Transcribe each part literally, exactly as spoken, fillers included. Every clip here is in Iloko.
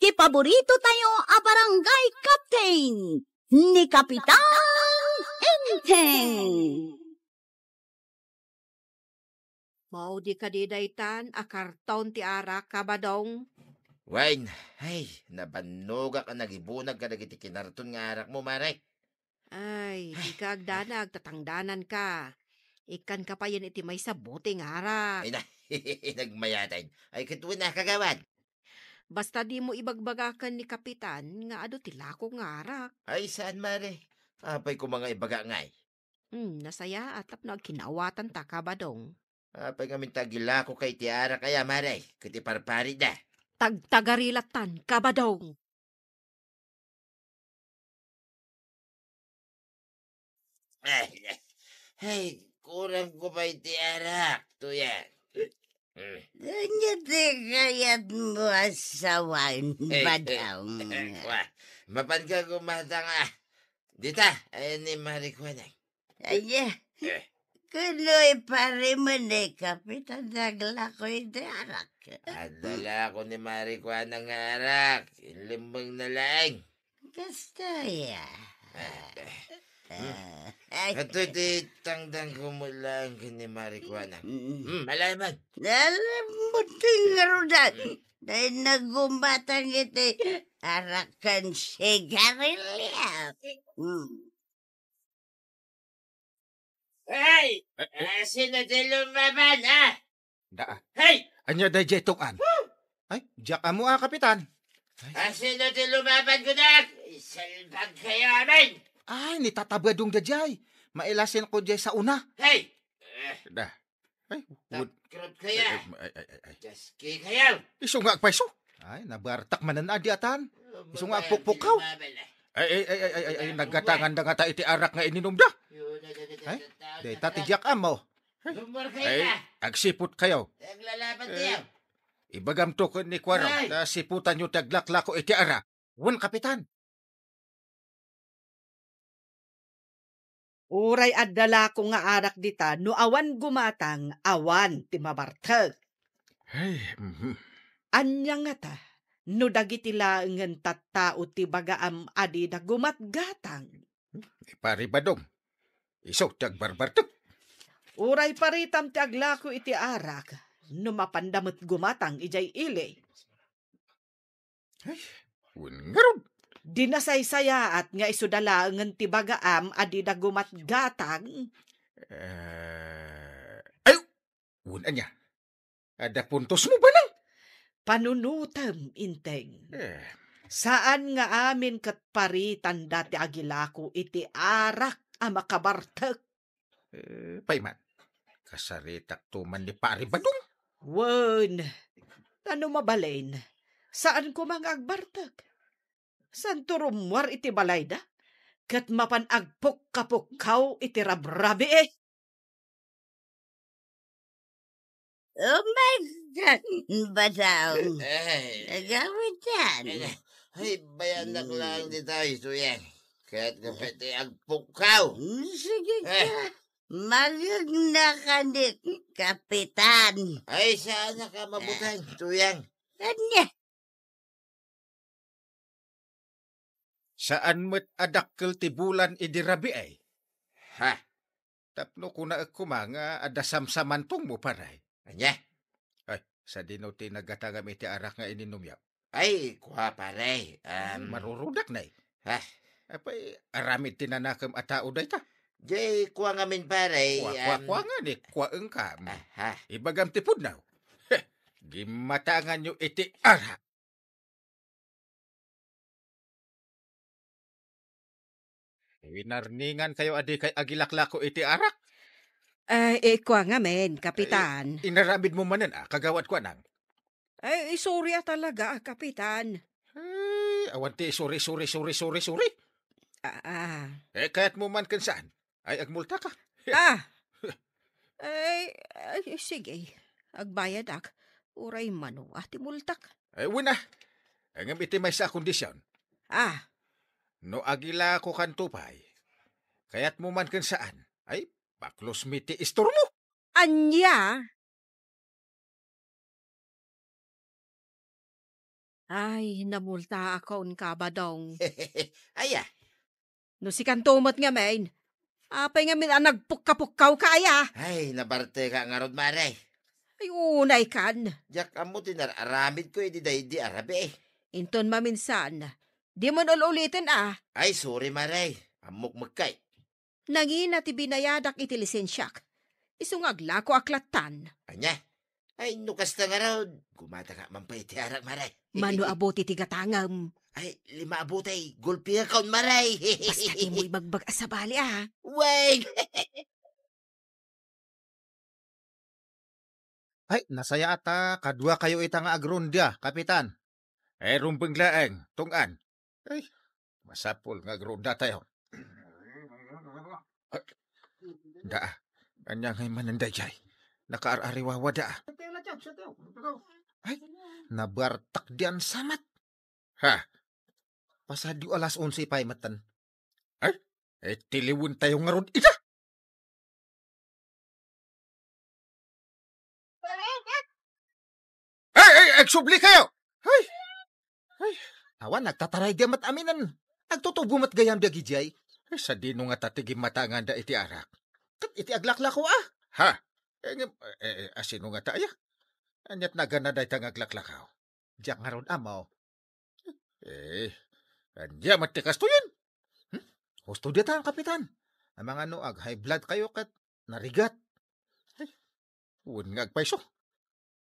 ti paborito tayo a barangay captain, ni Kapitan Enteng. Maudi kadi daytan a karton ti arak, Kabadong? Wen, ay, nabannogak a nagibunag kadagiti kinarton nga arakmo, mare. Ay, dika agdanag, ta tangdananka. Ikkanka payen iti maysa bote nga arak. Ay na, nagmayaten. Ay, ket wen a, kagawad. Basta dimo ibagbaga ken ni Kapitan nga adu ti lako nga arak. Ay, saan, mare? Apay koma nga ibaga ngay? Hmm, nasayaat tapno agkinaawatanta, Kabadong. Apay ngamin ta agilakoka iti arak aya, mare, ket iparparitda? Tagtagari lattan, Kabadong. Ay, ay, kurangko pay ti arak, Tuyang. Mm. Ania ti kayatmo a sawen, Ay, Badong? Wa, mapanka gumatang a. Dita, ay ni Mare Kuanang. Ania? Eh. Kuno iparimen ni Kapitan ti aglako iti arak. Adda lako ni Mare Kuanang nga arak. Inlemmengna laeng. Kastoy a. Eh, eh. Ah, ay. Adtoy ti tangdanko met laeng ken ni Mare Kuanang. Mm. Hmm, alaman. Alam mo, ti ngarudan. Mm. Dahil nagumatang iti arak ken sigarilyo. Mm. Hey! Eh, eh. Ah, sino ti lumaban, ha? Da, ah. Hey! Ania daydiay tung-an? Woo! Ay, diak ammo a, Kapitan. Ay. Ah, sino ti lumaban, kunak? Isalbag kayo amin! Ay, ni Tata Badong daydiay. Mailasin ko diay sa una. Hey! Eh. Da. Ay, wud-, Takrot kaya. Ay, ay, ay, ay, ay. Jaski kayo. Isu nga agpayso. Ay, nabartak manen a di atan. Isu nga agpukpukaw. Ay, ay, ay, ay, ay, ay, naggatangan da ngata iti arak nga ininom da. Ay, dayta ti diak ammo. Ay, agsiput kayo. Ay, ibagam to ken ni Kuarong, ta siputan yo ti aglaklako iti arak. Wen, Kapitan. Uray adda lako nga arak dita, no awan gumatang, awan ti mabartek. Ay, mhm. Ania ngata, no dagiti laengen tattao ti bagaam a dida gumatgatang? Ni Pari Badong, isu ti agbarbartek. Uray paritam ti aglako iti arak, no mapanda met gumatang idiay ili. Ay, wen ngarud. Di nasaysayaat nga isuda laengen ti bagaam a dida gumatgatang. Eh, ay, wen ania? Adda puntosmo, Banang? Panunotem, Inteng. Eh. Saan nga amin ket paritanda ti agilako iti arak a makabartek. Eh, pay man, kasaritakto man ni Pari Badong. Wen, ta no mabalin, saan koma nga agbartek. Santo rummuar iti balayda, ket mapan agpukkapukkaw iti rabrabii. Oh my God, Badong. Eh. Agawitan. Eh, ay, bayanak lang dita, Tuyang. Kayatka pay ti agpukkaw. Mm, sige ka. Eh. Mangegna ka ni Kapitan. Ay, saan ka mabuteng, Tuyang? Ania? Saan met a dakkel ti bulan idi rabii. Ha? Tapno kunaek koma nga adda samsamantongmo, pare. Ania? Ay, sadino ti naggatangam iti arak nga ininomyo? Ay, kua, pare. Ay, um, marurudak, nay. Ha? Apay, aramid ti nanakem a tao dayta? Jay, kua ngamin, pare. Kua, kua, um, kua nga ni, kua engka. Ah, ha. Ibagam ti pudno. Heh, gimmatanganyo iti arak. Winarningan kayo a dikay agilaklako iti arak? Ay, eh, kua ngamin, Kapitan. Ay, inaramid mo manen, ah, kagawad ko, anang? Ay, sorry a talaga, ah, Kapitan. Ay, awan ti sorry, sorry, sorry, sorry, sorry. Ah, ah. Eh, kayat mo man ken saan? Ay, agmulta ka. Ah! Ay, ay, sige. Agbayadak. Uray mano a ti multak. Ay, wen a. Ngem iti maysa a kondisyon. Ah. No agilako kanto pay, kayat mo man ken saan, ay, baklos mi ti istormo. Ania? Ay, namultaakon, Kabadong. Aya? No sikanto met ngamin, apay ngamin a nagpukkapukkaw ka, aya? Ay, nabarte ka ngarud, Mare. Ay, unay kan. Diak ammo ti nar-aramid ko idi daydi a rabii. Inton maminsan, di man ul-uliten a. Ay, sorry, Mare. Ammok mekkay. Nangina ti binayadak iti lisensiak. Isu nga aglako ak lattan. Ania? Ay, no kasta ngarud, gumataka man pay iti arak, Mare. Mano a bote ti gatangem? Ay, lima a bote, gulpi nga kaon, Mare. Basta dimo ibagbag a sabali, a. Wen! Ay, nasayaat a kaduakayo ita nga agronda, Kapitan. Ay, rumbeng laeng, tunggan. Ay, masapul nga agronda tayo. Ay, daa, ania ngay manen daydiay? Nakaar-ariwawada. Ay, nabartak dian samat. Ha? Pasadiyo alas onse pay metten. Ay, eh, tiliwen tayo ngarud ita. Ay, ay, agsubli kayo! Ay! Ay, awan, nagtataray di met aminen. Agtutubo met gayam dagidiay. Ay, sadino ngata ti gimmatanganda iti arak? Ket iti aglaklako, a? Ha? Eh, ngem, eh, eh, asino ngata, aya? Aniat nagana dayta nga aglaklakaw? Diak ngarud ammo. Eh, ania met ti kastoyen? Hmm? Husto ditan, Kapitan. Amangan no ag-high blood kayo ket narigat. Ay, wen nga agpayso.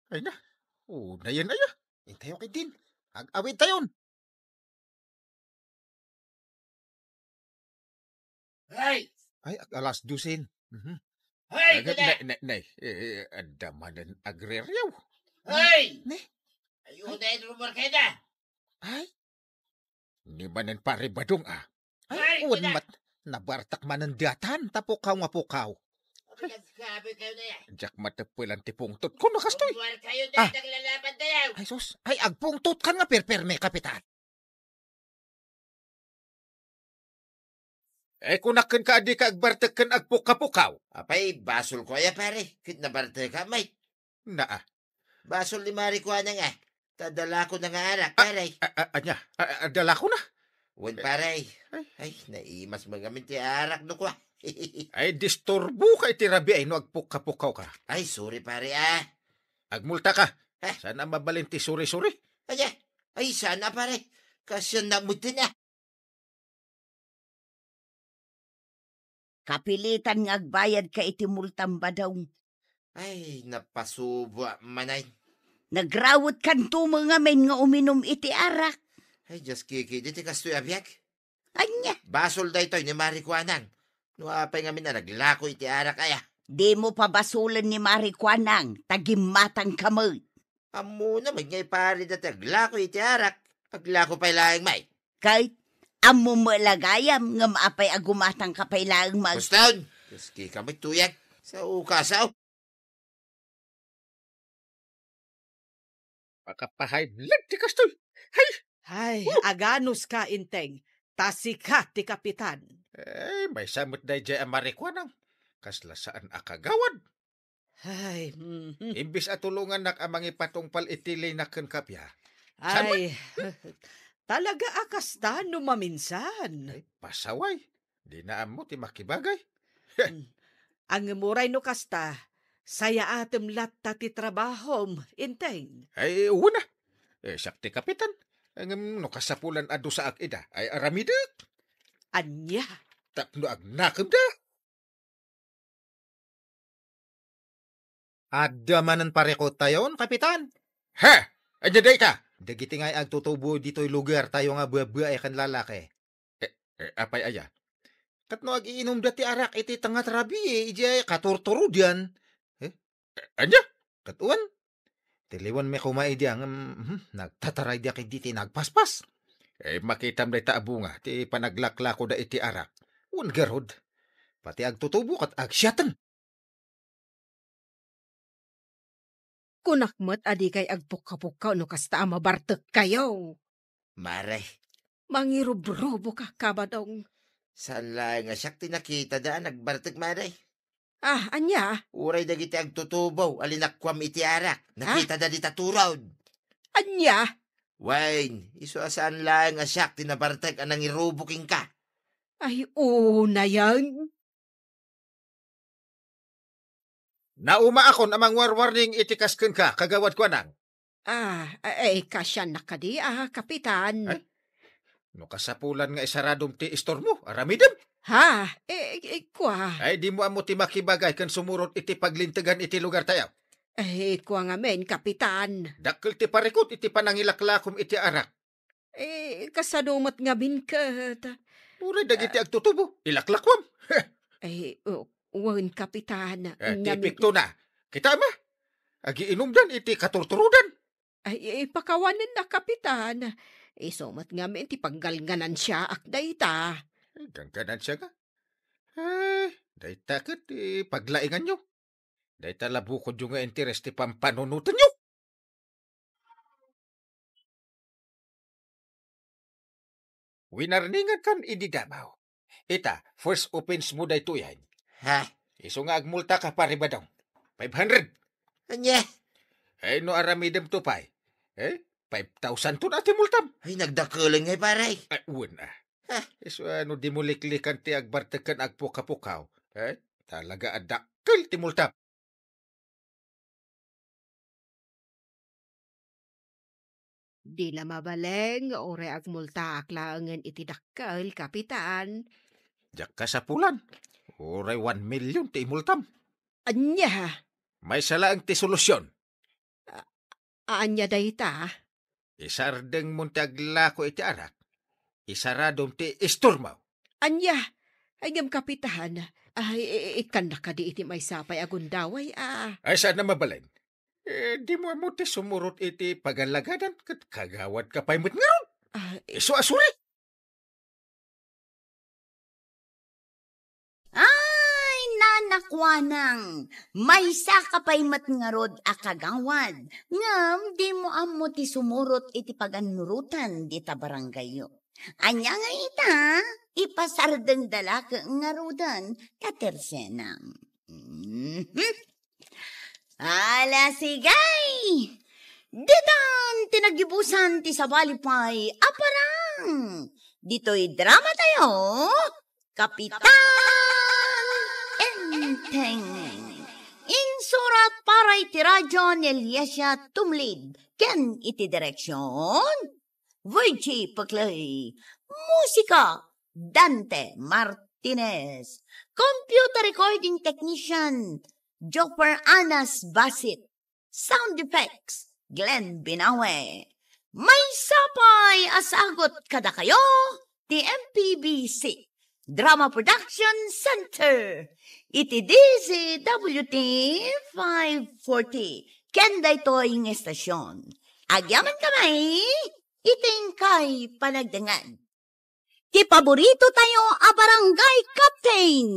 Ay na, unayen aya. Intayo ketdin. Ag-awid tayon. Hey! Ay, ag-, alas dosen. Mhm. Hey, Ay, kada! Nay, nay, nay, eh, eh, adda manen agreriaw. Hey! Ne? Ayun na yung rumor kayo na. Ay? Ni manen pare Badong, a. Ay, Ay, wen kada! Met, nabartak manen diatan, ta pukaw nga pukaw. Sabi ka, sabi kayo na yan. Diak mateppelan ti pungtot. Kuno kastoy. Rumor kayo na, Ah. Naglalaban tayo. Ay, sus. Ay, agpungtot kan nga perperme, Kapitan. Eh, kunak kenka a dika agbartek ken agpukkapukaw. Apay, basol ko aya, pare, ket nabartek ka, Mike. Naa. Basol ni Mari Kuanang, a. Ta dalako na nga arak, A, pare. a, a, anya? A, a, dalako na? Wen, pare. Ay. Ay, naimas man ngamin ti arak no kua. Ay, disturbo ka iti rabii ay no agpukkapukaw ka. Ay, sorry, pare, a. Agmulta ka. Ha? Saan a mabalin ti suri-suri? Anya? Ay, sana, pare. Kasian na mo din, a. Kapilitan nga agbayad ka iti multam, Badong. Ay, napasubo a manay. Nagrawet kanto met ngamin nga uminum iti arak. Ay, just kiki, di ti kastoy a biag. Anya? Basol daytoy ni Mari Kuanang. No apay ngamin a naglako iti arak aya. Dimo pabasolen ni Mari Kuanang, ta gimmatang ka met. Ammona met nga ipari dati aglako iti arak. Aglako pay laeng, Mike. Kay, ammo met la gayam, ngem apay a gumatang ka pay laeng, Mike? Baston! Kaski ka met tuyag. Sao ka, sao? Makapahay lag ti kastoy. Hay! Hay, Huh! Aganus ka, Inteng. Ta sika ti kapitan. Eh, maysa met daydiay a Mari Kuanang. Kasla saan a kagawad. Ay, mhm. Imbis a tulongannak a mangipatungpal iti linak ken kappia. Ay, talaga a kasta no maminsan. Ay, pasaway. Dina ammo ti makibagay. Mm. Ngem uray no kasta, sayaatem latta ti trabahom, Inteng. Ay, wen a. Eh, siak ti kapitan. Ngem no kasapulan a dusaak ida, ay aramidek. Ania? Tapno agnakemda. Adda manen parikut tayon, Kapitan? Ha? Ania dayta? Dagiti ngay agtutubo ditoy lugar tayo nga babae ken lalaki. Eh, eh, apay aya? Ket no ag-iinumda ti arak iti tengnga ti rabii, idiay katurturodan. Eh? Eh, ania? Ket wen, tiliwenmi koma idi ngem, mhm, nagtataraydiak idi ti nagpaspas. Eh, makitam dayta a bunga ti panaglaklakoda iti arak. Wen garud, pati agtutubo ket agsiaten. Kunak met a dikay agpukkapukkaw no kasta a mabartekkayo. Mare. Mangirubrubok a, Kabadong. Saan laeng a siak ti nakitada a nagbartek, Mare. Ah, ania? Uray dagiti agtutubo a linakkuam iti arak. Ah? Nakitada dita turod. Ania? Wen, isu a saan laeng a siak ti nabartek a nangirubo kenka. Ay, unayen. Naumaakon a mangwarwarning iti kas kenka, Kagawad Kuanang. Ah, ay, kasiannak kadi, ah, Kapitan. Ay, no kasapulan nga isaradom ti istormo, aramidem. Ha? Eh, eh, kua. Ay, dimo ammo ti makibagay ken sumurot iti paglintegan iti lugartayo. Eh, kua ngamin, Kapitan. Dakkel ti parikut iti panangilaklakom iti arak. Eh, kasano met ngamin ket? Uray dagiti agtutubo, ilaklakwam. Eh, o, wen, Kapitan. Eh, ti ngamin epekto na. Kita ma? Agiinumdan iti katurturodan. Ay, ipakawanenna, Kapitan. Isu met ngamin ti paggalnganansiaak dayta. Ay, galnganansia nga. Ay, dayta ket ti paglainganyo. Dayta la bukodyo nga interes ti pampanunotenyo. Winarningankan idi damaw. Ita, first offense mo daytoyen. Ha? Isu nga agmultaka, Pare Badong. Five hundred. Ania? Eh, no aramidem to pay. Eh, five thousand to na ti multam. Ay, nagdakelen ngay, pare. Ay, wen, ah. Ha? Isu, ano, di mo liklikan ti agbartek ken agpukapukaw. Eh, talaga a dakkel ti multam. Dina mabalin nga uray agmultaak laengen iti dakkel, Kapitan. Diak kasapulan. Uray one million ti imultam. Ania? Maysa laeng ti solusyon. A-, ania dayta? Isardengmon ti aglako iti arak. Isaradom ti istormo. Ania? Ay, ngem, Kapitan, ay, i-, i-, ikkannak kadi iti maysa pay a gundaway, a? Ay, saan a mabalin. Eh, dimo ammo ti sumurot iti pagalagadan ket kagawadka pay met ngarud. Ah, eh. Isu a suri. Ay, Nana Kuanang, maysaka pay met ngarud a kagawad, ngem dimo ammo ti sumurot iti pagannurotan dita barangayyo. Ania nga ita, ipasardengda la ket ngaruden ta tersenam. Mhm. Ala, sige! Ditan ti nagibusan ti sabali pay a parang. Ditoy drama tayo, Kapitan Enteng. Insurat para iti radyo ni Eliasia Tumlid ken iti direksyon, Virgie Peclay. Musika, Dante Martinez. Computer recording technician, Joffer Anas Basit. Sound effects, Glenn Binawe. Maysa pay a sagut kadakayo ti M P B C Drama Production Center iti D Z W T five forty ken daytoy nga estasion. Agyamankami iti inkay panagdengngeg. Ti paborito tayo a barangay captain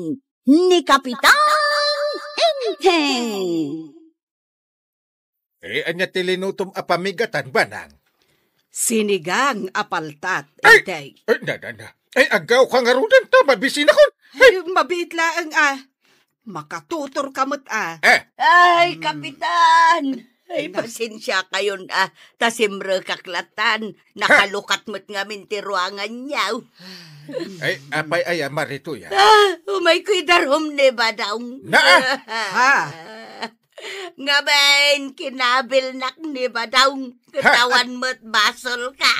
ni Kapitan Enteng. Eh, ania ti linutom a pamigatan, Banang? Sinigang a paltat, Ay! Enteng. Ay, na, na, na. Ay, agawka ngaruden ta, mabisinakon. Ay, mabiit laeng, ah. Makatutorka met, ah. Eh. Ay, Hmm. Kapitan! Ay, Ay, na. Pasensiakayon, ah. Ta simrekak latan. Nakalukat met ngamin ti ruanganyo. Ay, apay aya, Maritoy, ah? Ah, umayko idarum ni Badong. Na, ah! Ha? Ngamin, kinabilnak ni Badong. Ha? Katawan met basolka.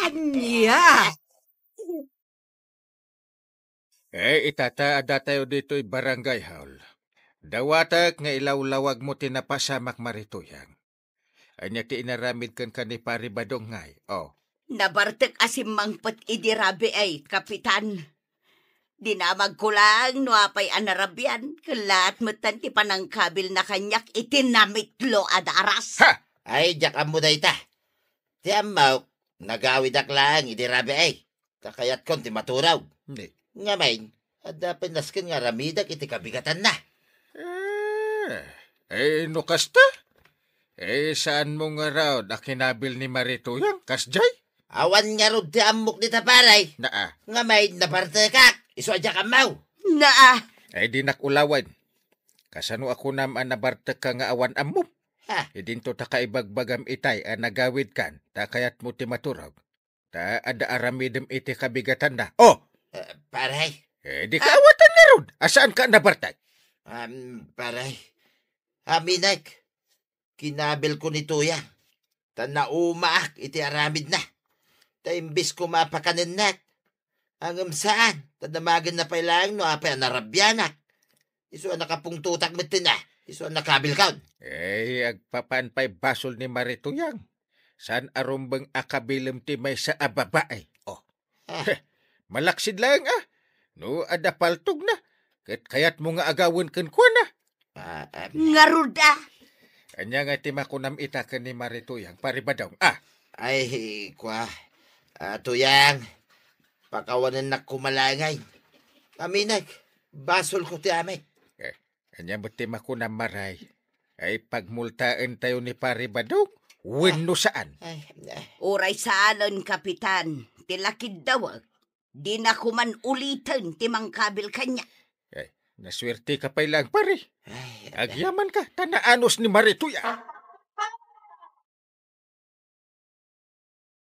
Ania? Eh, ita ta, adda tayo ditoy barangay hall. Dawatek nga ilawlawag mo ti napasamak, Maritoyang. Ania ti inaramid kenka ni Pari Badong ngay? Oh. Nabartek a simmangpet idi rabii, Kapitan. Dinamagko laeng no apay a narabian, ket laat metten ti panangkabilna kaniak iti namitlo a daras. Ha! Ay, diak ammo dayta. Ti ammok, nagawidak laeng idi rabii. Ta kayatkon ti maturog. Ni? Ngamin, adda pay nasken nga aramidek iti kabigatanna. Eh, eh, no kasta? Eh, saan mo ngarud a kinabil ni Maritoyang, kasjay? Awan ngarud ti ammok dita, pare. Naa. Ngamin, nabartekak. Isu a diak ammo. Naa. Eh, dinak ulawen. Kasano a kunam a nabartekka nga awan ammom? Ah. Idinto ta kaibagbagam itay a nagawidkan, ta kayatmo ti maturog. Ta adda aramidem iti kabigatanna. Oh! Eh, pare. Eh, di kaawatan ngarud. Asaan ka nabartay? Um, pare. Aminek. Kinabilko ni Tuyang. Ta naumaak iti aramidna. Ta imbes ko mapakanennak. Ngem saan, ta damagenna pay laeng no apay a narabianak. Isu a nakapungtotak metten a, isu a nakabilkon. Eh, agpapan pay basol ni Marituyang. Saan a rumbeng a kabilem ti maysa a babae. Oh. Ah. Heh, malaksid laeng a. No adda paltogna, ket kayatmo nga agawen kenkuana. Ah, ah. Ngarud a. Ania nga ti makunam ita ken ni Marituyang, Pari Badong? Ah. Ay, kua. Ah, Tuyang, pakawanennak koma laeng. Aminek, basolko ti amek. Eh, ania met ti makunam, Maray? Ay, pagmultaentayo ni Pari Badong? Wenno saan? Ay, ay. Uray saanen, Kapitan, ti lakiddawek. Dina koman uliten ti mangkabil kaniak. Ay, nasuerteka pay laeng, pare. Ay, agyamanka, ta naanus ni Marituya.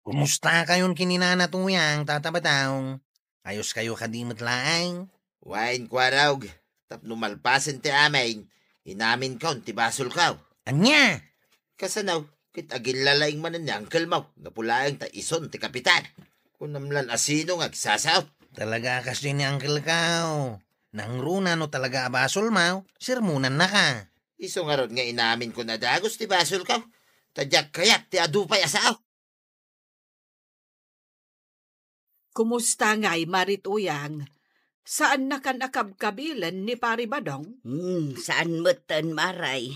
Kumustakayon ken ni Nana Tuyang, Tata Badong? Ayoskayo kadi met laeng? Wen, Kuarog, tapno malpasen ti amin, inaminkon ti basolko. Ania? Kasano, ket agilla laeng manen ni angkelmo, gapu laeng ta isun ti kapitan. Kunam lan a sino nga agsasaot. Talaga a kasdiay ni angkelko. Nangruna no talaga a basolmo, sermonannaka. Isu ngarud nga inaminko a dagus ti basolko, ta diak kayat ti adu pay a sao. Kumusta ngay, Marituyang? Saannakan a kabkabilen ni Pari Badong? Hmm, saan metten, Maray.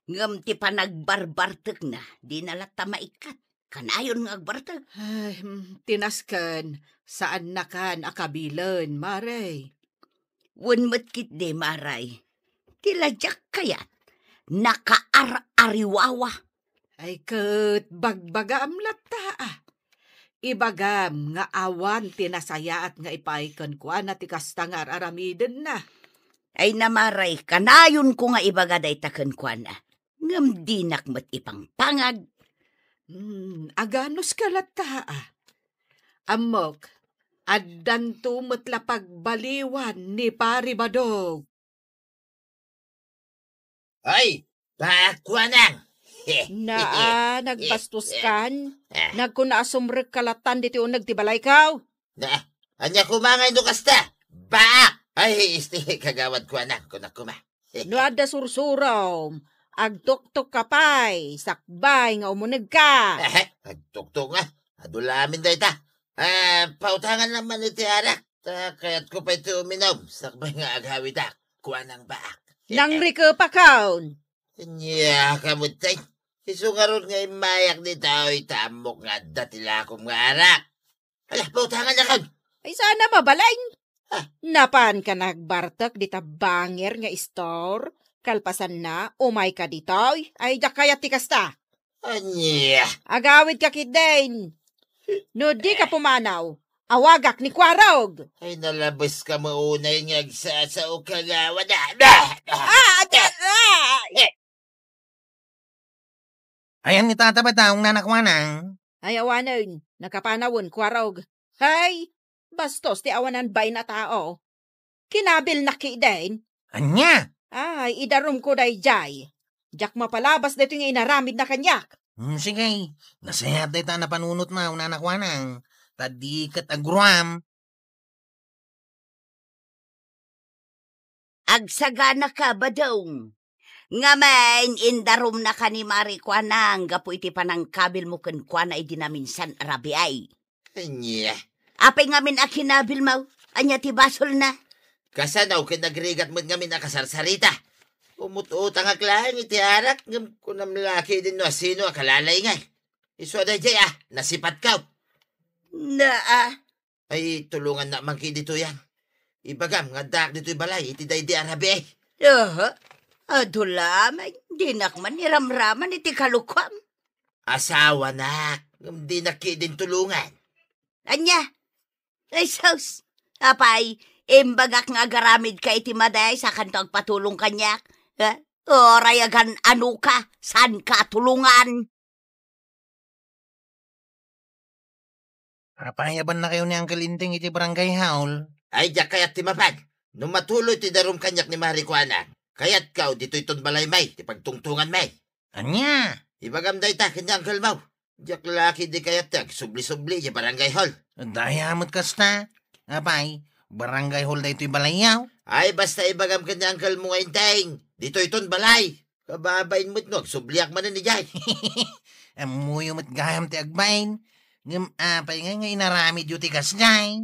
Ngem ti panagbarbartekna, dina latta maikkat. Kanayon nga agbartek. Ay, hmm, ti nasken, saannakan a kabilen, Maray. Wen met ketdi, Maray. Ti la diak kayat, nakaar-ariwawa. Ay ket, bagbagaam latta, a. Ibagam nga awan ti nasayaat nga ipaay kenkuana ti kasta nga ar-aramidenna. Ay, Maray, kanayonko nga ibaga dayta kenkuana. Ngem dinak met ipangpangag. Hmm, aganuska latta, a. Ammok, addanto met la pagbaliwan ni Pari Badong. Ay, pakuanang. Naa, nagbastoskan. Ah. Nagkuna a sumrekka lattan ditoy uneg ti balayko. Na, ania koma ngay no kasta? Baak! Ay, isti, kagawad kuanang, kunak koma. No adda sursurom, agtuktok ka pay, sakbay nga umunegka. Eh, agtuktok nga. Adu la amin dayta. Ah, pautangan naman iti arak. Ta kayatko pay ti uminum, sakbay nga agawidak, kuanang baak. Nangrikepakon. Ania ka met, tay? Isu ngarud nga immayak ditoy, ta ammok nga adda ti lakom nga arak. Ala, pautangannakon. Ay, sana mabalin. Ah. Napanka nagbartek dita bangir nga istor, kalpasanna, umayka ditoy. Ay, diak kayat ti kasta. Ania? Agawidka ketdin. No dika pumanaw, awagak ni Kuarog. Ay, nalabeska met unay nga agsasao, kagawad. Ah, ah, ah, ah. Ayan ni Tata Badong, Nana Kuanang. Ay, awanen, nakapanawen, Kuarog. Hay, bastos ti awanan bain a tao. Kinabilnak ketdin. Ania? Ay, idarumko daydiay. Diak mapalabas daytoy nga inaramidna kaniak. Hmm, sige. Nasayaat dayta a napanunotmo, Nana Kuanang. Ta di ket agruam. Agsaganaka, Badong. Ngamin, indarumnaka ni Mari Kuanang gapu iti panangkabilmo kenkuana idi naminsan a rabiay. Ania? Apay ngamin a kinabilmo? Ania ti basolna? Kasano ket nagrigat met ngamin a kasarsarita? Umut-utangak laeng iti arak, ngem kunam la ketdin no asino a kalalaingay. Isu a daydiay, a, nasipatko. Naa. Ay, tulongannak man ketdi, Tuyang. Ibagam nga addaak ditoy balay iti daydi a rabii. Aha. Adu laeng, dinak man iramraman iti kalokuam. Asawanak, ngem dinak ketdin tulongan. Ania? Ay, sus! Apay, imbagak nga agaramidka iti madaysa, kanto agpatulong kaniak? Ha? Uray agan-ano ka, saanka a tulongan. Apay, abanna kayo ni Uncle Indeng iti barangay hall? Ay, diak kayat ti mapan. No matuloy ti darum kaniak ni Mari Kuanang, kayatko ditoyton balay may ti pagtungtungan may. Ania? Ibagam dayta ken ni Uncle Mau. Diak la ketdi kayat ti agsubli-subli idiay barangay hall. Dayta met kasta. Apay, barangay hall daytoy balayyo? Ay, basta ibagam ken ni Uncle Mau nga Indeng, ditoyton balay. Kababain met no agsubliak manen idiay. Ammoyo met gayam ti agbain. Ngem apay ngay nga inaramidyo ti kasdiay?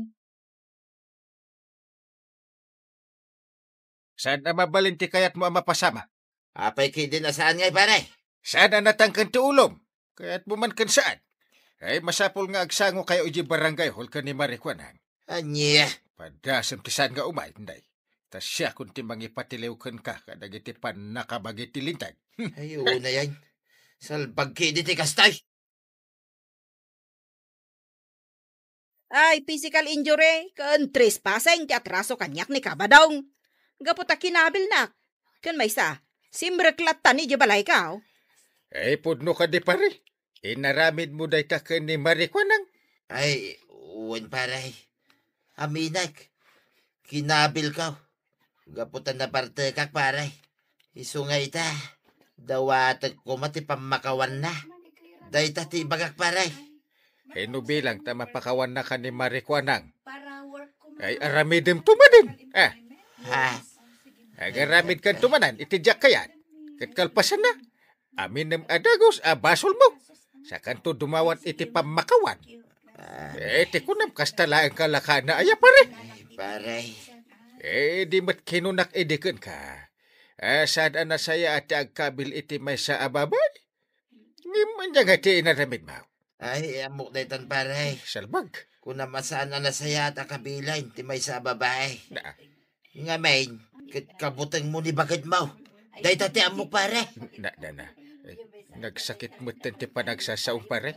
Saan a mabalin ti kayatmo a mapasama? Apay ketdin a saan ngay, pare? Saan a natangken ti ulom? Kayatmo man ken saan? Ay, masapul nga agsango kayo idiay barangay hall ken ni Mari Kuanang. Ania? Padasem ti saan nga umay, Inday. Ta siakon ti mangipatiliw kenka kadagiti pannakabagi ti linteg. Ay, unay. Salbag ketdi ti kastoy. Ay, physical injury ken trespassing ti atraso kaniak ni Kabadong. Gapu ta kinabilnak. Ken maysa, simrek latta idiay balayko. Ay, pudno kadi, pare. Inaramidmo dayta ken ni Mari Kuanang? Ay, wen, pare. Aminek. Kinabilko. Gapu ta nabartekak, pare. Isu nga ita, dawatek koma ti pammakawanna. Dayta ti ibagak, pare. Ay, no bilang ta mapakawannaka ni Mari Kuanang? Ay, aramidemto manen. Ah. Ha? Agaramidkanto manen iti diak kayat. Ket kalpasanna, aminem a dagus a basolmo. Sakanto dumawan iti pammakawan. Ah. Eh, ti kunam, kasta laeng kalakana aya, pare? Ay, pare. Eh, di met kinunak idi kenka. Ah, saan a nasayaat ti agkabil iti maysa a babay? Ngem ania nga ti inaramidmo? Ay, ammok daytan, pare. Salbag. Kunam a saan a nasayaat a kabilen ti maysa a babae. Na. Ngamin, ket kabutengmo ni bagetmo. Dayta ti ammok, pare. Na, na, na. Eh, nagsakit metten ti panagsasaom, pare.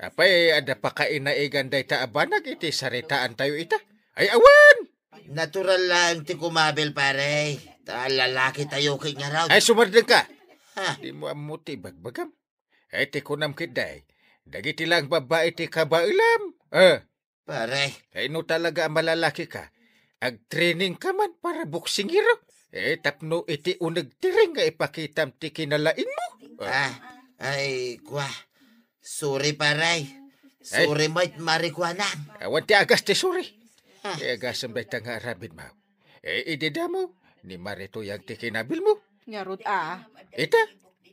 Apay, adda pakainaigan dayta a banag iti saritaantayo ita? Ay, awan! Natural laeng ti kumabil, pare. Ta lalakitayo ket ngarud. Ay, sumardengka! Ha? Dimo ammo ti ibagbagam. Ay, ti kunam ketdi, dagiti laeng babbai ti kabaelam. Eh. Pare. Ay, no talaga a malalakika, agtrainingka man para boksingero. Eh, tapno iti uneg ti ring nga ipakitam ti kinalaingmo. Eh. Ah, ay, kua. Sorry, pare. Ay. Sorry met, Mari Kuanang. Awan ti agas ti sorry. Ah. Eh, agasem dayta nga aramidmo. Eh, idi damo, ni Mari Kuanang ti kinabilmo. Ngarud a. Ita,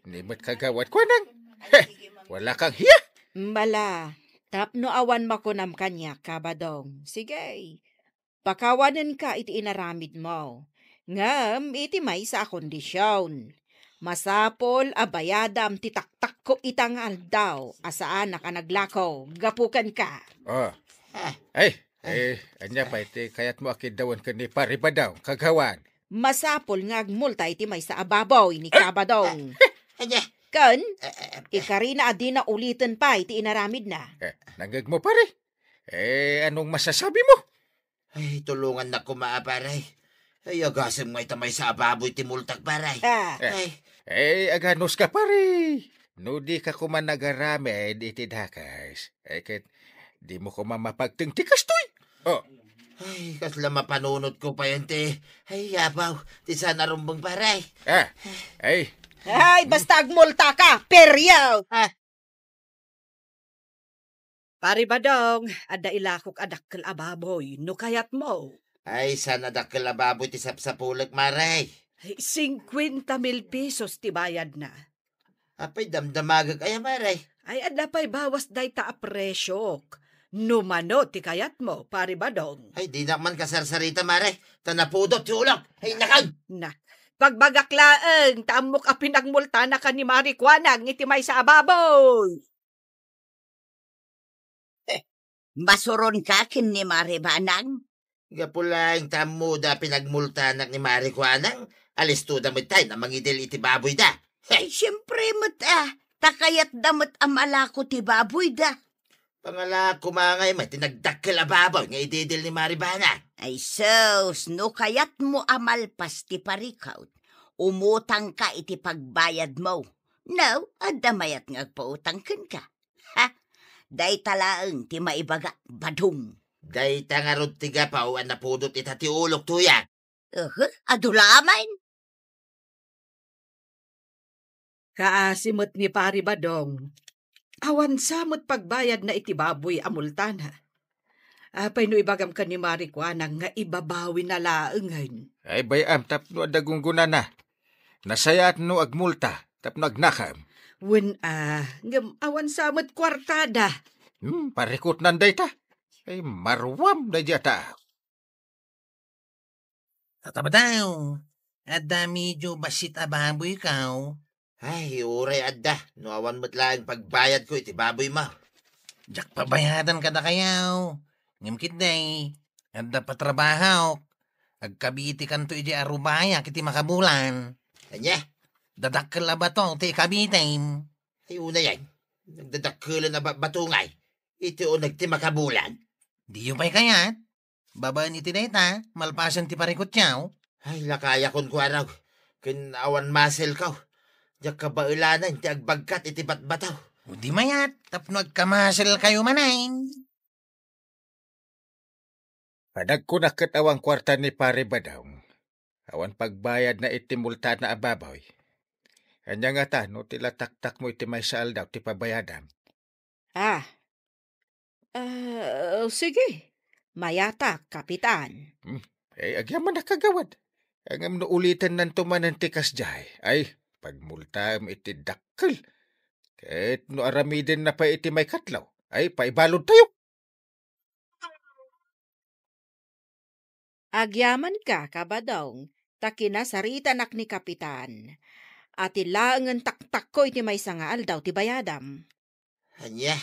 ni met Kagawad Kuanang. Heh, wala kang hiya. Bala, tapno awan makunam kaniak, Kabadong. Sige, pakawanenka iti inaramidmo. Ngem iti maysa a kondision. Masapul a bayadam ti taktakko ita nga aldaw a saanak a naglako gapu kenka. Oh. Ah. Ay, eh, ania pay ti kayatmo a kiddawen ken ni Pari Badong, Kagawad? Masapul nga agmulta iti maysa a baboy ni Kabadong. Ania? Ken, eh, eh, eh, ikarina a dina uliten pay ti inaramidna. Eh, nangngegmo, pare? Eh, anong masasabimo? Ay, tulongannak koma, pare. Ay, agasem nga ita maysa a baboy ti multak, pare. Ah. Eh, ay. Eh, aganuska, pare. No dika koma nagaramid iti dakes, eh, ket dimo koma mapagteng ti kastoy. Oh. Ay, kasla mapanunotko pay enti. Ay, apaw, ti saan a rumbeng, pare. Ah, ay. Ay, basta agmultaka, peryo! Ah. Pari Badong, adda ilakok a dakkel a baboy, no kayatmo. Ay, saan a dakkel a baboy ti sapsapulek, mare? Ay, singkuenta mil pesos ti bayadna. Apay, damdamagek aya, mare? Ay, adda pay bawas dayta a presiok. No mano ti kayatmo, Pari Badong. Ay, dinak man kasarsarita, mare. Ta napudot ti ulok. Ay, nakag! Na, pagbagak laeng, ta ammok a pinagmultanaka ni Mari Kuanang iti maysa a baboy. Eh, masuronka ken ni Mari Banang? Gapu laeng ta ammoda a pinagmultanak ni Mari Kuanang, alistoda met tay a mangidil iti baboyda. Ay, siempre met a, ta kayatda met a malako ti baboyda. Pangalako mangay met ti nagdakkel a baboy nga ididil ni Mari Banang. Ay sus, no kayatmo a malpas ti parikawt, umutangka iti pagbayadmo. No, adda mayat nga agpautang kenka. Ha? Dayta laeng ti maibaga, Badong. Dayta ngarud ti gapu a napudot ita ti ulok, Tuyang. Uhu, adu laeng. Kaasi met ni Pari Badong. Awan sa met pagbayadna iti baboy a multana. Apay no ibagam ken ni Mari Kuanang nga ibabawina laengen? Ay, bay-am tapno adda gunggonana. Nasayaat no agmulta tapno agnakam. Wen a, ngem awan sa met kuartada. Hmm, parikutnan dayta. Ay, maruam daydi a tao. Tata Badong, adda medio bassit a baboykaw? Ay, uray adda, no awan met laeng pagbayadko iti baboymo. Diak pabayadan kadakayo. Ngem ketdi, adda patrabahok. Agkabitikanto idiay arubayak iti makabulan. Ania? Dadakkel a bato ti ikabitim. Ay, unayen. Nagdadakkelen a ba-, bato ngay. Iti uneg ti makabulan. Diyo pay kayat? Babaen iti dayta, malpasen ti parikutyo. Ay, lakayakon, kuarog. Ken awan maselko. Diak kabaelanen ti agbagkat iti batbataw. O di mayat, tapno agkamaselkayo manen. Panagkunak ket awan kuarta ni Pari Badong. Awan pagbayadna iti multana a baboy. Ania ngata no ti lataktakmo iti maysa aldaw ti pabayadam? Ah. Ah, sige. Mayatak, Kapitan. Hmm. Ay, agyamanak, kagawad. Ngem no ulitennanto manen ti kasdiay, ay, pagmultaem iti dakkel. Ket no aramidenna pay iti maikatlo, ay, paibaludtayo. Agyamanka, Kabadong, ta kinasaritanak ni Kapitan. Ati laengen taktakko iti maysa nga aldaw ti bayadam. Ania?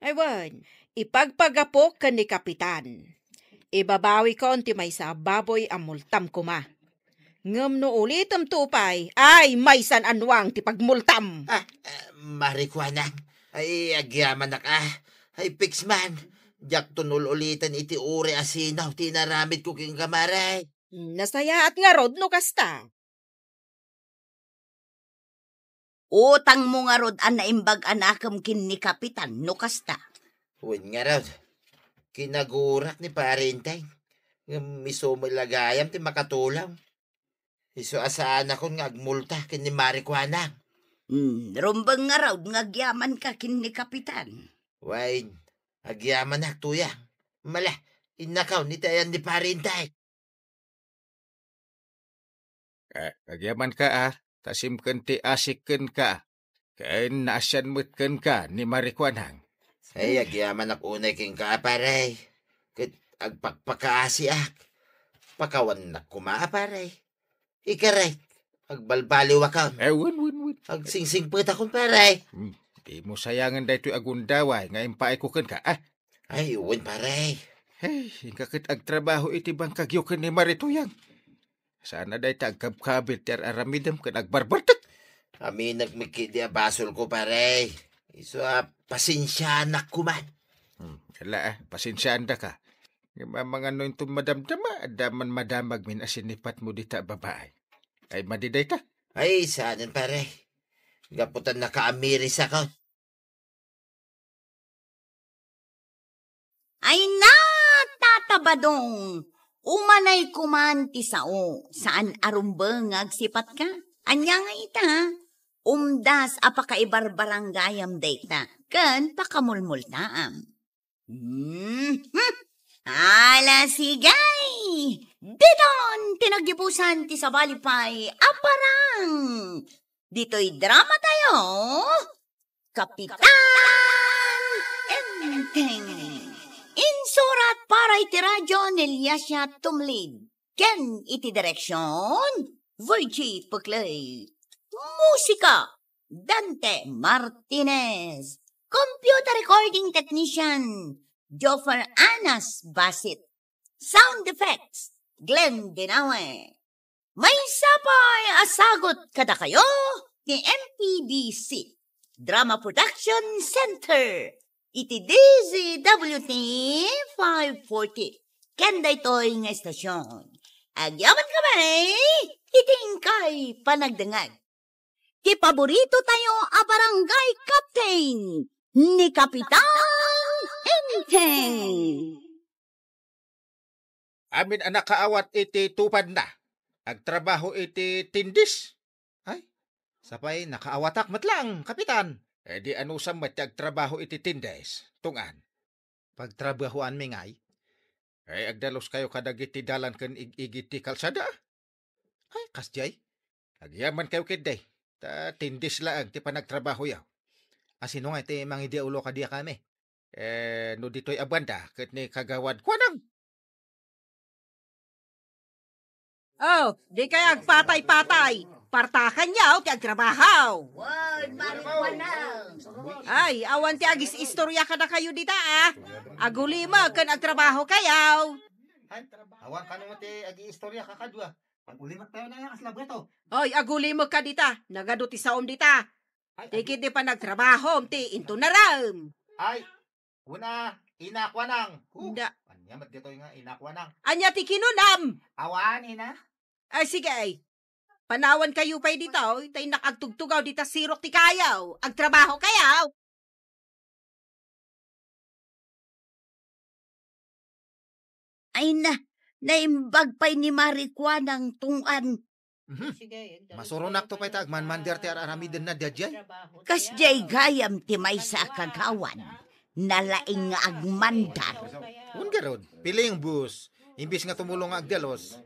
Ay wen, ipagpagapok ken ni Kapitan. Ibabawikon ti maysa a baboy a multam koma. Ngem no ulitemto pay, ay, maysan a nuang ti pagmultam. Ah, ah, Mari Kuanang, ay, agyamanak, ah. Ay, piks man, diakton ul-uliten iti uray a sinaw ti inaramidko kenka, Mari. Nasayaat ngarud no kasta. Utangmo ngarud a naimbag a nakem ken ni Kapitan no kasta. Wen ngarud, kinagurak ni Pari Enteng. Ngem isu met la gayam ti makatulong. Isu a saanakon nga agmulta ken ni Mari Kuanang. Hmm, rumbeng ngarud nga agyamanka ken ni Kapitan. Wen, agyamanak, Tuyang. Mala, innakaw iti ayan ni Pari Enteng. Eh, agyamanka, ah, ta simken ti asik kenka, ken naasian met kenka ni Mari Kuanang. Ay, agyamanak unay kenka, pare. Ket agpakpakaasiak. Pakawannak koma, pare. Ikarek, agbalbaliwakon. Eh, wen, wen, wen. Agsingsingpetakon, pare. Hmm, dimo sayangen daytoy a gundaway nga impaayko kenka, ah. Ay, wen, pare. Hey, inka ket agtrabaho iti bangkagyo ken ni Mari Tuyang. Saan a dayta agkabkabil ti ar-aramidem ken agbarbartek. Aminek met ketdi a basolko, pare. Isu a pasensianak koma. Hmm, ala, ah, pasensiaandaka. Ngem amangan no inton madamdama, adda man madamagmin a sinipatmo dita a babae. Ay, madi dayta. Ay, saanen, pare. Gapu ta nakaamirisakon. Ay na, Tata Badong! Umanay koman ti sao, saan a rumbeng nga agsipatka? Ania nga ita? Umdas a pakaibarbarangayam dayta, ken pakamulmultaam. Mhm. Ala, sige! Diton ti naggibusan ti sabali pay a parang! Ditoy drama tayo, Kapitan Enteng. Insurat para iti radyo ni Eliasia Tumlid. Ken iti direksyon, Virgie Puclay. Musika, Dante Martinez. Computer recording technician, Joffer Anas Basit. Sound effects, Glenn Dinawe. Maysa pay a sagut kadakayo ti M P B C Drama Production Center iti D Z W T five forty. Ken daytoy nga estasion, Agyamankami iti inkay panagdengngeg. Ti paborito tayo a barangay captain, ni Kapitan Enteng. Amin a nakaawat iti tupadna, agtrabaho iti tindis. Ay, sapay nakaawatak met laeng, Kapitan. E di anusam met ti agtrabaho iti tindis, Tong-an? Pagtrabahoanmi ngay? Ay, agdalos kayo kadagiti dalan ken ig-igid ti kalsada. Ay, kasdiay. Agyaman kayo ketdi. Ta tindis laeng ti panagtrabahoyo. A, sino nga iti mangidiaulo kadi a kami? E, no ditoy a banda, ket ni Kagawad Kuanang. Oh, di kay agpatay-patay. Partakanyo ti agtrabaho. Wen, marijuana. Ay, awan ti agis-istorya kadakayo dita, a. Agulimek ken agtrabaho kayo. Ay, awan kano ti agi-istorya kakadua. Pag-ulimek tayo na yan, kasla bueto. Oy, agulimek ka dita. Nagadu ti saom dita. Ay, ti agi- Tikid di panagtrabahom ti intunarem. Ay, una, ina, kuanang. Huh, ania met ditoy nga ina, kuanang? Ania ti kinunam? Awan, ina. Ay, sige, ay. Panawan kayo pay dita, oy. Tay nakagtugtugaw dita sirok ti kayo. Agtrabaho kayo. Ay na, naimbag pay ni Mari Kuanang, Tong-an. Mhm. Masuronak to pay ta agmanmander ti ar-aramidenna daydiay. Kasdiay gayam ti maysa a kagawad, nalaing nga agmandar. Wen garud, piling bus, imbis nga tumulong nga agdalos.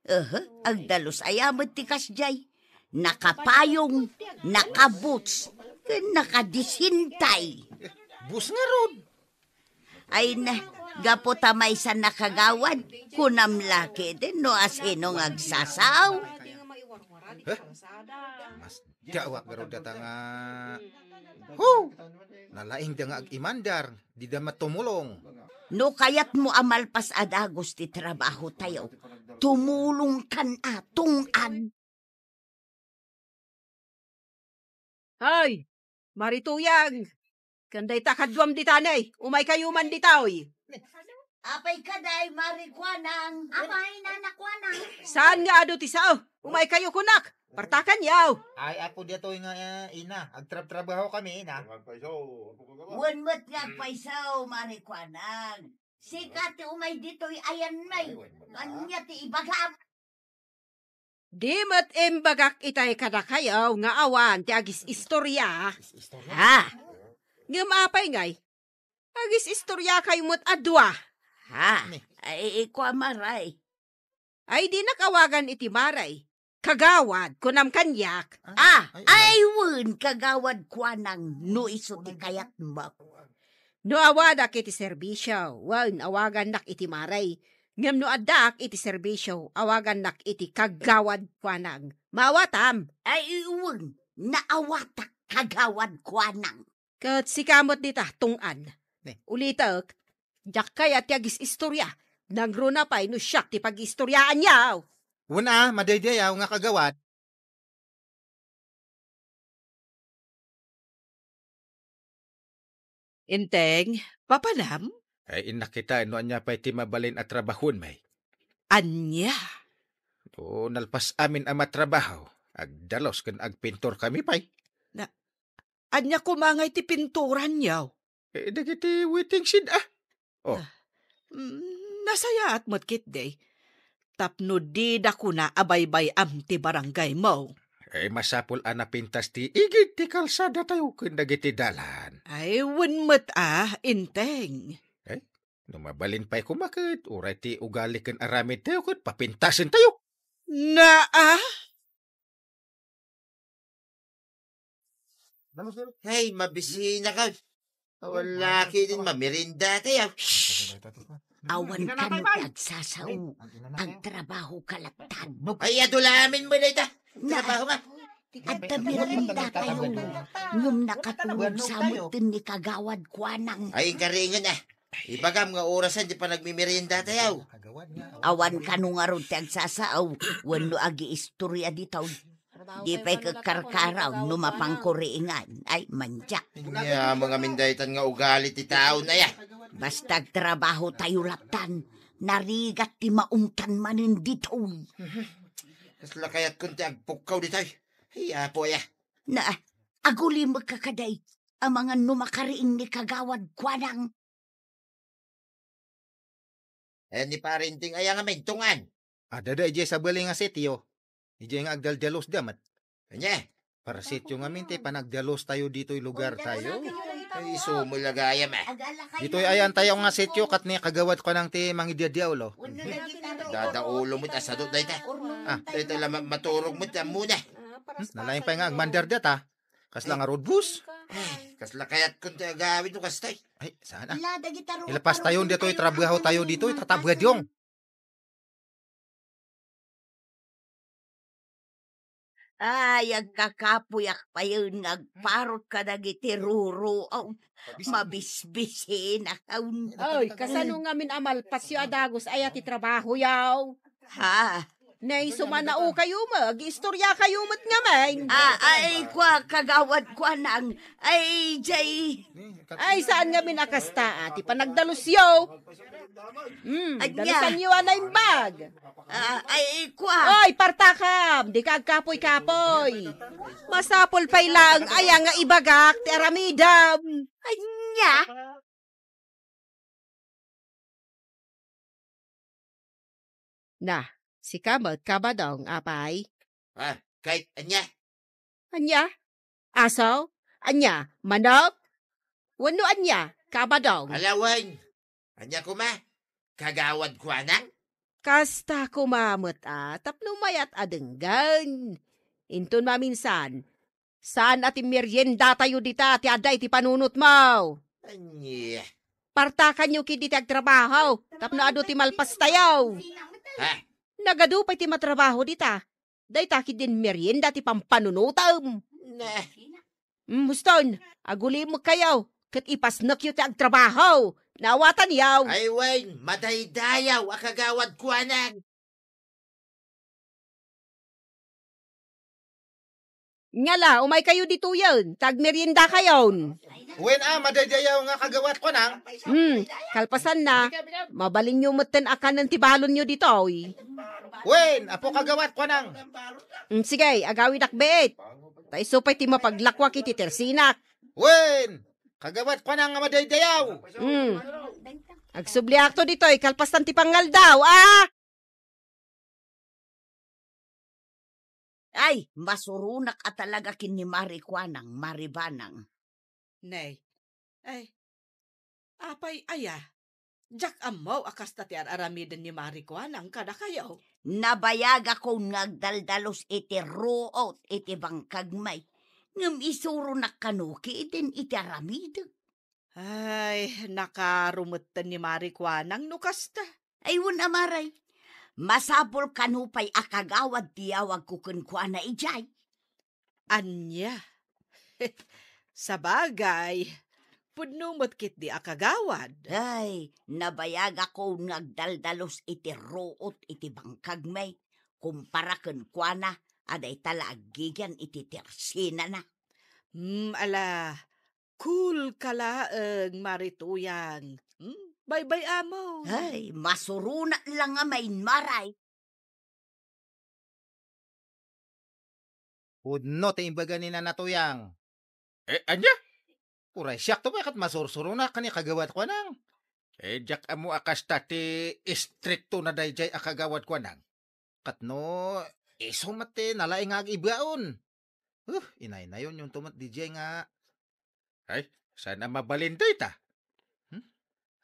Aha, agdalos aya met ti kasdiay. Nakapayong, nakabuts, ken nakadisintay. Bus ngarud. Ay na, gapu ta maysa nakagawad, kunam la ketdi no asino nga agsasao. Huh? Mas dawak garud data nga. Huh! Nalaingda nga agimandar, dida matumulong. No kayatmo a malpas a dagus ti trabaho tayo, tumulong kan a, Tong-an. Ay, Mari Tuyang, ken dayta kaduam dita, ne, umay kayo man ditoy. Apay ka, day, Mari Kuanang? Apay, Nana Kuanang? Saan nga adu ti sao? Umay kayo kunak. Partakan yaw. Ay, apo, ditoy nga, eh, ina. Agtrabtrabaho kami, ina. Wen met nga agpayso, Mari Kuanang. Sika ti umay ditoy ayan, may. Ania ti ibagam? Di met imbagak itay kadakayo nga awan ti agis-istorya. Agis-istorya? Ha? Ngem apay ngay? Agis-istorya kayo met a dua. Ha? Ni. Ay, ikua, Maray. Ay, dinak awagan iti Maray. Kagawad, kunam kaniak. Ah, ay, wen, Kagawad Kuanang, no isu ti kayatmo. No awadak iti serbisyo, wen, awagannak iti Maray. Ngem no addaak iti serbisyo, awagannak iti Kagawad Kuanang. Maawatam? Ay, wen, naawatak, Kagawad Kuanang. Ket sika met dita, Tong-an. Ne. Ulitek, diak kayat ti agis-istorya. Nangruna pay no siak ti pag-iistoryaanyo. Wen a, madaydayaw nga kagawad. Enteng, papanam? Ay, innak ita, no ania pay ti mabalin a trabahon, may. Ania? O, nalpas amin a matrabaho, agdalos ken agpintor kami pay. Na, ania koma ngay ti pinturanyo? Eh, dagiti waiting shed, ah. Oh. Ah, mm, nasayaat met ketdi. Tapno dida kuna a baybay-am ti barangaymo. Eh, masapul a napintas ti igid ti kalsada tayo ken dagiti dalan. Ay, wen met a, Enteng. Eh, no mabalin pay koma ket, uray ti ugali ken aramid tayo ket papintasen tayo. Naa? Hey, mabisina ka. Wala kinin mamirinda tayo. Shh! Awan kano ti agsasao. Agtrabaho ka latta. Ay, adulamin mo na ita. Na, trabaho nga. Adda merienda tayo. Ngem nakaturog sa mutten ni Kagawad Kuanang. Ay, karingan, ah. Ibagam nga orasan ti panagmimerienda tayo. Awan kano ngarud ti agsasao wenno agiistorya ditoy. Di pay kakkarkaraw no mapangkuriingan. Ay, mandiak. Ania, mga mindaytan nga ugali ti tao na ya. Basta agtrabaho tayo lattan. narigat ti maungtan manen ditoy. Kasla kayatkon ti agpukkaw ditoy. Ay, Apo aya. Na, agulimek ka kadi, amangan no makariing ni Kagawad Kuanang. Eh, ni Parinting aya nga mentungan. Adda da idiay sabali nga sitio. Idiay nga agdaldalus da met. Ania? Para sitio ngamin ti panagdalus tayo ditoy lugar tayo. Ay, isu met la gayam, eh. Ditoy ayan tayo nga sitio kat ni Kagawad Kuanang ti mangidiadiawlo. Dadaulo met a sadut dayta. Ah. Dayta la ma-, maturog met ammona. Hmm, nalaing pay nga agmandar data. Kasla nga road bus? Ay, kasla kayatkon ti agawid no kastay. Ay, saan ah? Ala, dagita ruot Ilapas a tayo ruot ditoy, kayo trabaho ang tayo ditoy, mga tatabuadyong. Ay, agkakapuyak payen nga agparot kadagiti ruro. Aw, mabisbisin, aw. Ay, kasano ngamin a malpasyo a dagus aya ti trabahoyo? Ha? Nay, sumanao kayo met, agistorya kayo met ngamin. Ah, ay, kua, Kagawad Kuanang. Ay, jay. Ay, saan ngamin a kasta, ah, ti panagdalusyo? Hmm, ania? Dalusanyo a naimbag. Ah, ay, kua. Oy, partakam, dika agkapoy-kapoy. Masapul pay laeng aya nga ibagak ti aramidem. Ania? Na, sika met, Kabadong, apay? Ah, kay, ania? Ania? Aso? Ania? Manok? Wenno ania, Kabadong? Ala wen. Ania koma? Kagawad Kuanang? Kasta koma met a, tapno mayat a denggen. Inton maminsan, saan a ti meriendatayo dita ti adda iti panunotmo. Ania? Partakanyo ketdi ti agtrabaho, tapno adu ti malpastayo. Ha? Nagadu pay ti matrabaho dita. Dayta ketdin merienda ti pampanunotem. Nah. Mm, huston, agulimekkayo, ket ipasnekyo ti agtrabaho. Naawatanyo? Ay wen, madaydayaw a Kagawad Kuanang. Ngala, umaykayo ditoyen, ta agmeriendakayon. Wen a, madaydayaw nga Kagawad Kuanang. Hmm, kalpasanna, mabalinyo metten a kanen ti balonyo ditoy. Wen, Apo Kagawad Kuanang. Hmm, sige, agawidak biit. Ta isu pay ti mapaglakuak iti tersinak. Wen, Kagawad Kuanang nga madaydayaw. Hmm. Agsubliakto ditoy, kalpasan ti pangngaldaw, a! Ay, masuronak a talaga ken ni Mari Kuanang, Mari Banang. Nay, ay, apay aya? Diak ammo a kasta ti ar-aramiden ni Mari Kuanang kadakayo. Nabayagakon nga agdaldalus iti ruot iti bangkagmi, ngem isuronak kano ketdin iti aramidek. Ay, nakaro metten ni Mari Kuanang no kasta. Ay, wen a Mari. Masapul kano pay a kagawad ti yawagko kenkuana idiay. Ania? Sabagay, pudno met ketdi a kagawad. Ay, nabayagakon nga agdaldalus iti ruot iti bangkagmi, kumpara kenkuana a dayta la aggigyan iti tersinana. Hmm, ala, cool ka laeng, Mari Tuyang. Hmm? Baybay-amon. Ay, masuronak la nga main, Mari. Pudno ti imbaga ni Nana Tuyang. Eh, ania? Uray siakto pay ket masursuronak ken ni Kagawad Kuanang. Eh, diak ammo a kasta ti istriktona daydiay a Kagawad Kuanang. Ket no isu met ti nalaing nga ag-ibaon. Huh, inaynayonyonto met didiay nga. Ay, saan a mabalin dayta? Hmm?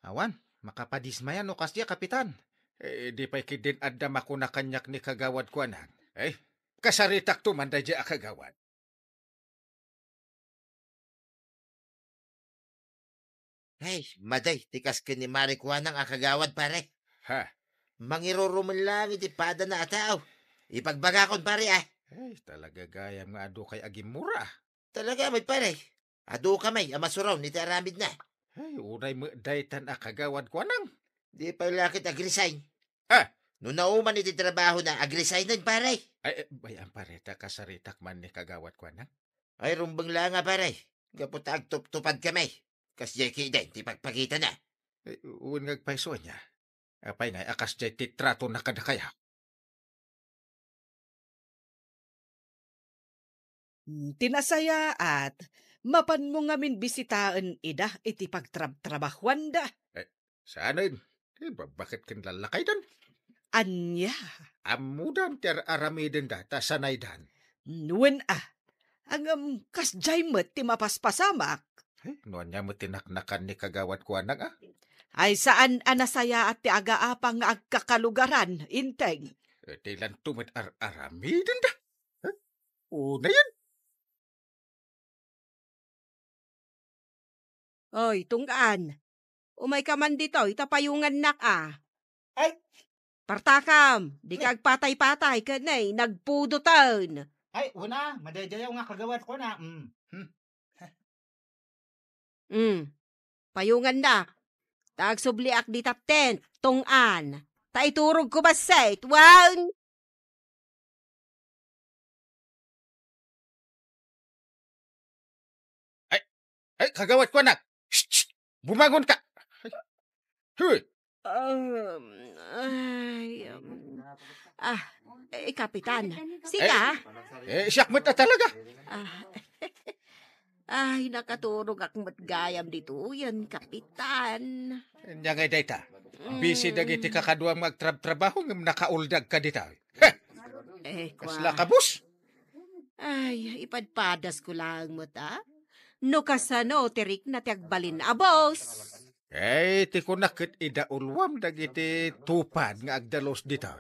Awan, makapadismaya no kasdiay, Kapitan. Eh, di pay ketdin adda makuna kaniak ni Kagawad Kuanang. Ay, kasaritakto man daydiay a kagawad. Ay, madi ti kas ken ni Mari Kuanang a kagawad, pare. Ha? Mangirurumen laeng iti padana a tao. Ipagbagakon, pare, ah. Ay, talaga gayam nga adu kay agimmura. Talaga met, pare. Adu kami a masuron iti aramidna. Ay, unay met daytan a Kagawad Kuanang. Di pay la ket ag-resign. Ah! No nauman iti trabahona, ag-resignen, pare. Ay, eh, bay-am, pare, ta kasaritak man ni Kagawad Kuanang. Ay, rumbeng la nga, pare. Gapu ta agtuptupad kami. Kasdiay ketdin ti pagpakitana. Eh, wen nga agpayso ania? Apay ngay a kasdiay ti tratona kadakayo? Hmm, ti nasayaat, mapanmo ngamin bisitaen ida iti pagtrabtrabahuanda. Eh, saanen? Ti babbaket ken lallakaydan. Ania? Ammodan ti ar-aramidenda ta sanaydan. Wen a. Ngem kasdiay met ti mapaspasamak. Eh, no ania met ti naknakan ni Kagawad Kuanang, a? Ay, saan a nasayaat ti agaapang nga agkakalugaran, Inteng. Eh, ti lanto met ar-aramidenda. Eh, unayen. Oy, Tunggan. Umayka man ditoy, ta payungannak a. Ay! Partakam, dika agpatay-patay, ken, eh, nagpudoten. Ay, wen a, madaydayaw nga kagawad ko na. Mm. Hmm. Mm. Payungannak. Ta agsubliak dita tent, Tunggan. Ta iturogko bassit, wen. Ay, ay, Kagawad Kuanang. Shh, shh, bumangonka. Ay, huy. Um, ay, um, ah, eh, Kapitan. Sika? Eh, eh, siak met a talaga. Ah, ay, nakaturogak met gayam ditoyen, Kapitan. Ania ngay dayta? Busy dagiti kakaduam nga agtrabtrabaho ngem nakauldag ka dita. Heh! Eh, kasla kua. Kabus? Ay, ipadpadasko laeng met a. No kasano ti rikna ti agbalin a bus. Eh, ti kunak ket idauluam dagiti tupad nga agdalus dita.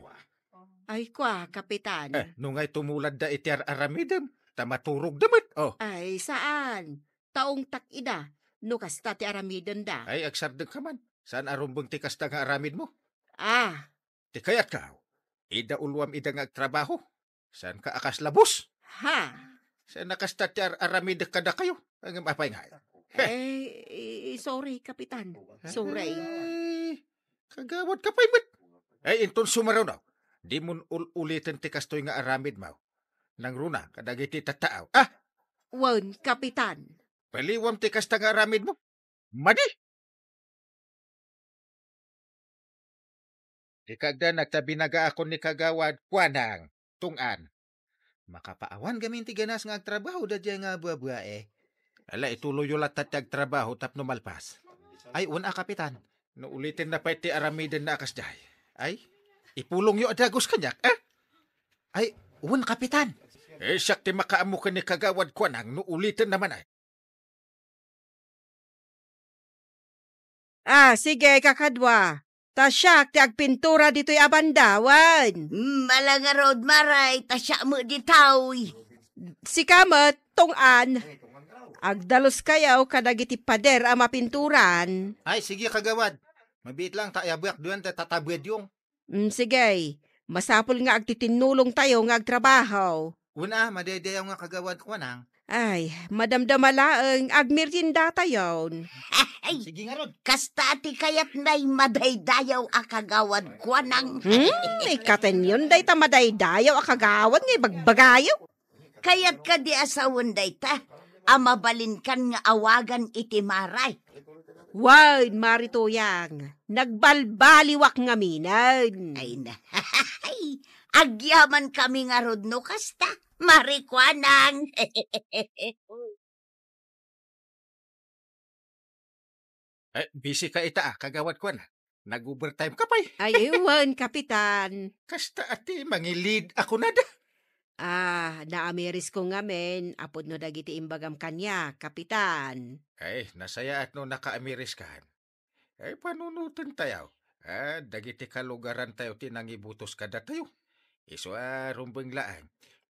Ay, kua, Kapitan. Eh, no ngay tumuladda iti ar-aramidem, ta maturogda met, oh. Ay, saan. Taungtak ida, no kasta ti aramidenda. Ay, agsardengka man. Saan a rumbeng ti kasta nga aramidmo? Ah. Ti kayatko, idauluam ida nga agtrabaho. Saanka a kasla bus? Ha? Saan a kasta ti ar-aramidek kadakayo? Ngem apay ngay? Heh. Eh, i-, sorry, Kapitan. Sorry. Ay, kagawad ka pay met. Ay, inton sumaruno, dimon ul-uliten ti kastoy nga aramidmo. Nangruna kadagiti tattao. Ah! Wen, Kapitan. Paliwam ti kasta nga aramidmo. Madi! Ti kagdanak ta binagaakon ni Kagawad Kuanang, Tunggan. Makapaawan gamin ti ganas nga agtrabaho daydiay nga babae. Ala, ituloyyo latta ti agtrabaho tapno malpas. Ay, wen a, Kapitan. No uliten na pay ti aramiden na a kasdiay. Ay, ipulongyo a dagus kaniak, eh? Ay, wen, Kapitan. Eh, siak ti makaammo ken ni Kagawad Kuanang no uliten na man, ay. Ah, sige, kakadua. Ta siak ti agpintura ditoy a banda, wen. Mm, ala ngarud, Mare, ta siak met ditoy. Sika met, Tunggan. Agdaluskayo kadagiti pader a mapinturan. Ay, sige, kagawad. Mabiit lang ta ayabuak duan ta tatabedyo. Mm, sige. Masapul nga agtitinnulongtayo nga agtrabaho. Wen a, madaydayaw nga kagawad Kuanang. Ay, madamdama laeng, agmeriendatayon. Ay, sige ngarud. Kasta ti kayatnay madaydayaw a kagawad Kuanang. Hmm, ikatenyon dayta madaydayaw a kagawad nga ibagbagayo. Kayat kadi a sawen dayta a mabalinkan nga awagan iti Mare? Wen, Mare Tuyang, nagbalbaliwak ngaminen. Ay na. Agyamankami ngarud no kasta, Mare Kuanang. Eh, busy ka ita, ah, kagawad Kuanang. Nag-overtime ka pay. Ay, wen, Kapitan. Kasta a ti mangilid a kunada. Ah, naamirisko ngamin, a pudno dagiti imbagam kaniak, Kapitan. Ay, nasayaat no nakaamiriskan. Ay, panunotentayo. Ah, dagiti kalugarantayo ti nangibutos kadatayo. Isu a rumbeng laeng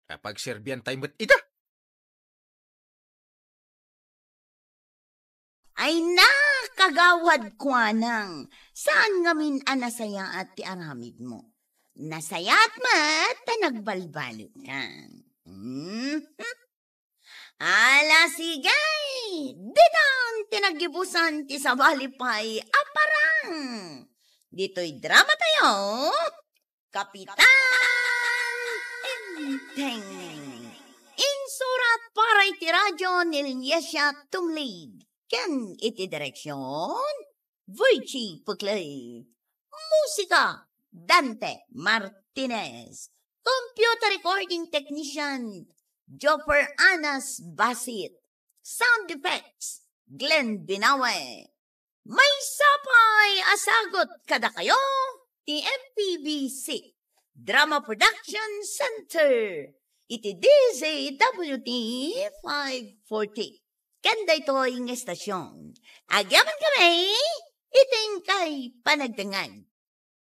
a pagserbiantayo met ida. Ay na, kagawad Kuanang, saan ngamin a nasayaat ti aramidmo? Nasayaat met ta nagbalbaliwka. Mhm. Ala, sige! Ditan ti naggibusan ti sabali pay a parang. Ditoy dramatayo, Kapitan Enteng. Insurat para iti radio ni Liesia Tumlid. Ken iti direksion, Virgie Puclay. Musika, Dante Martinez. Computer recording technician, Jopper Anas Basit. Sound effects, Glenn Binawe. Maysa pay a sagut kadakayo ti M P B C Drama Production Center iti D Z W T five forty. Ken daytoy nga estasion, agyamankami iti inkay panagdengngeg.